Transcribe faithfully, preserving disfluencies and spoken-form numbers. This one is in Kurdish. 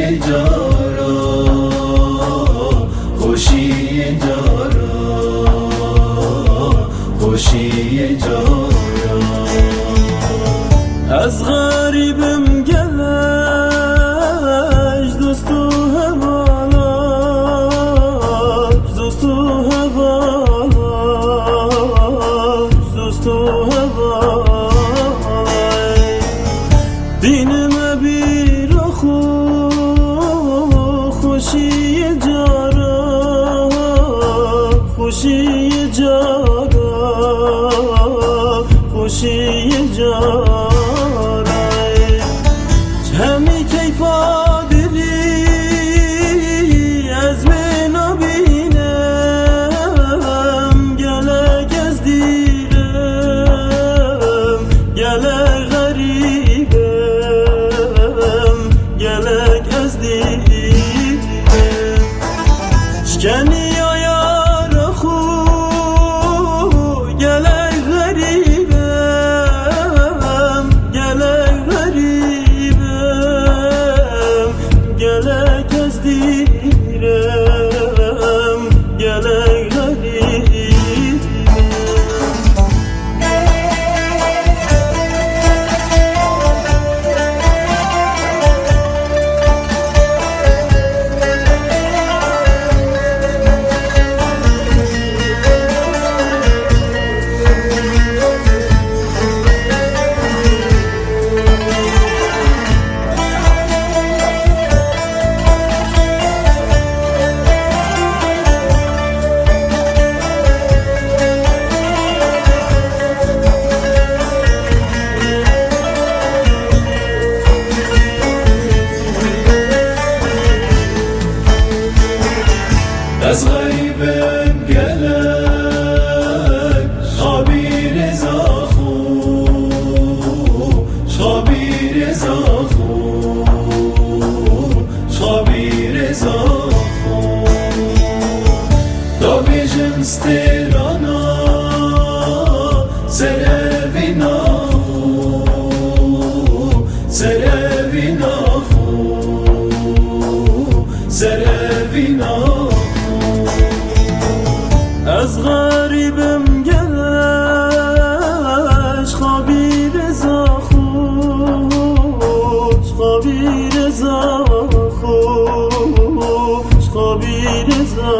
Cara, xweşiyê cara, xweşiyê cara. Ez xerîb im gelek, ji dost û hevala, ji dost û hevala, ji dost û hevala. Tînime bîra xwe, xweşiyê cara, xweşiyê cara, xweşiyê cara. Ji hemî keyfa dilî ez wê nabînim, gelek ez dîrim, gelek xerîb im, gelek ez dîrim. Ji keniya yara xwe gelek xerîb im, gelek xerîb im, gelek ez dîrim, gelek xerîb im. Ez xerîb im gelek, ji xabî rêza xwe, ji xabî rêza xwe, ji xabî rêza xwe. Dabêjim stêrana ser evîna xwe, ser evîna xwe, ser evîna xwe. Ez xerîb im gelek, ji xabî rêza xwe, ji xabî rêza xwe, ji xabî rêza